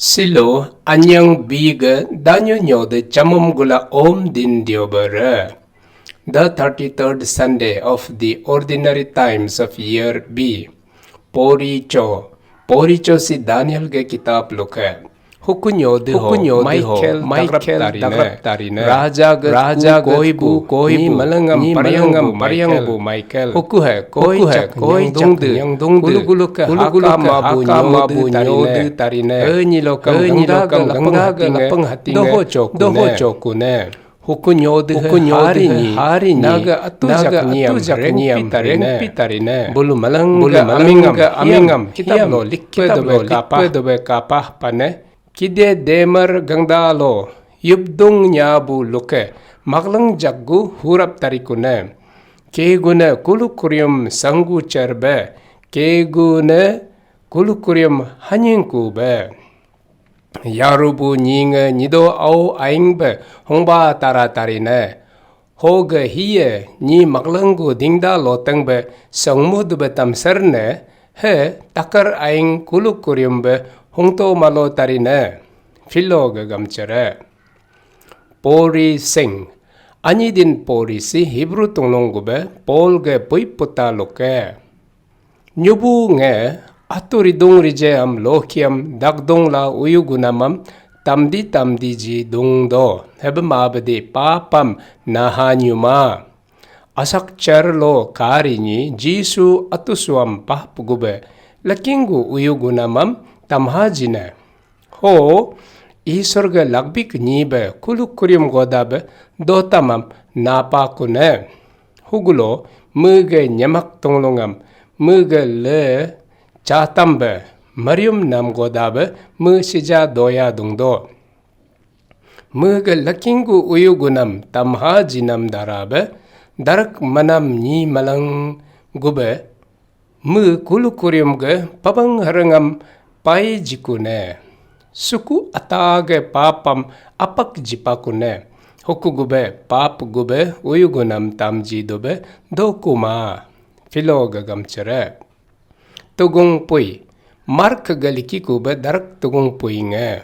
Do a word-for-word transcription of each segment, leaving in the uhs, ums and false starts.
Silo anyang biga danyo nyode chamum gula om din diobere. The thirty-third Sunday of the ordinary times of year B. Poricho. Poricho si Daniel ge kitab luke. Hukunyo de ho, Michael, Michael dagrap tarine. Raja ge, Raja ge koi bu, koi bu, ni malangam, ni pariang malangam bu, pariang Michael. Bu Michael. Huku hai, koi chak, koi chak nyang dung de. Gulu gulu ke, gulu gulu haka ke mabu haka nyodu mabu tarine. Nyodu tarine. He nyilo kam, he nyilo kam gangda, gangda ge ngapeng hatinge, ngapeng hatinge. Doho chokune. Doho chokune. Hukunyo de, hukunyo de hari ni, hari ni. Naga atu jak niam, atu jak niam, rengpi tarine. Rengpi tarine. Bulu malang, bulu malang ga amingam, ga amingam hiam, hiam kitab lo likke, kitab dobe lo kapah, likke dobe kapah pane. Kide demer gangda lo, yubdung nyabu luke, maglang jakgu hurap tarikune. Kegune kulu kurium sanggu cerbe, kegune kulu kurium hanyingku be. Yarubu nyinge nyido au aing be hongba tara tarine. Hoge hiye nyi maklenggu dingda loteng be sangmudu be tamserne, he takar aing kuluk kurium be hungto malo tarine. Philo ge gamchere. Pori sing. Anyi din pori si Hebrew tunglung gube Paul ge pui puta luke. Nyubu nge atu ridung rije am lokiam dakdung la uyu gunamam tamdi tamdi ji dung do. Hebe mabedi papam naha nyuma. Asak cer lo kari nyi Jisu atu suam pah pugube. Lekinggu uyu gunamam tamha jine. Ho, Isor ge lakbik nyi be kuluk kurium goda be dotamam napa kune. Hugulo, mege nyemak tunglungam, mege le chatam be, marium nam goda be, me sija doya dungdo. Mege lekinggu uyu gunam tamha jinam dara be, darak manam nyi malang gube, me kulu kurium ge pabang harangam pai jikune. Suku ata ge papam apak jipakune. Huku gube pap gube uyu gunam tamji dobe dokuma. Philo ge gamchere. Tugung pui. Mark ge liki kube darak tugung pui nge.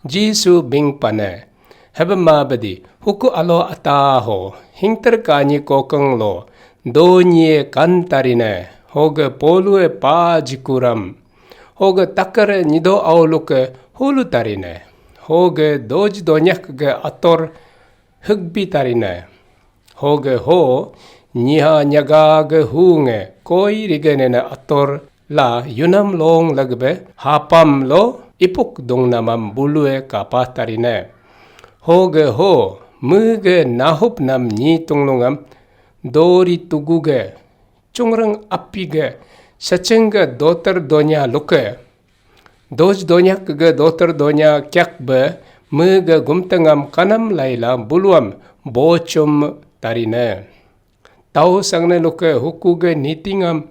Jisu bing pane, hebe mabedi, huku alo ata ho, hingter kanyi kokeng lo, donye kan tarine, hoge polue pa jikuram, hoge takare nyido auluke hulu tarine, hoge doj donyak ge ator hegbi tarine. Hoge ho, nyiha nyaga ge hu nge koi rigenene ator la yunam long lagbe hapam lo ipuk dungnamam bulue kapa tarine. Hoge ho, mege nahup nam nyi tunglungam dori tugu ge chungrang api ge sacheng ge doter donya luke. Doj donya kege doter donya kyak be, mege gumtengam kanam laila buluam bochum tarine. Tau sangne luke huku ge nitingam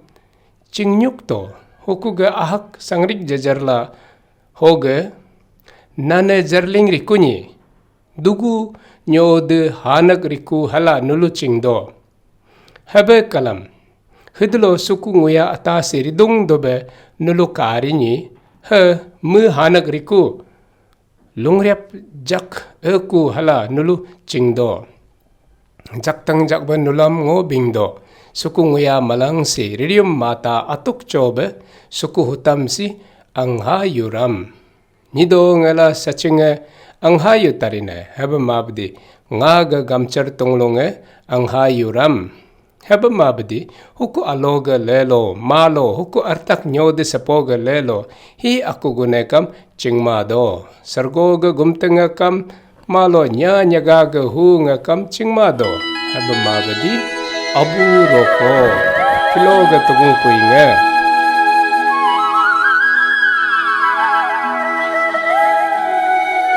chingnyuk to, huku ge ahak sangrik jajarla hoge nane jarling rikunyi. Dugu nyode hanak riku hala nulu chingdo. Hebe kalam. Hidlo suku nguya atasi ridung dobe nulu karinyi, he me hanak riku. Lungriap jak eku hala nulu chingdo. Jak tang jak be nulam ngo bingdo. Suku nguya malang si ririum mata atuk chobe suku hutam si angha yuram. Nyido ngela sachinge anghayu tarine, hebe mabdi nga ga gamchar tunglunge anghayu ram. Hebe mabdi huku alo ga lelo, malo, huku artak nyode sepo ga lelo, hi aku gune kam chingma do. Sargo ga gumtenga kam malo nya nyaga ga hu nga kam chingma do. Hebe mabdi abu roko. Kilo ga tugung puinge.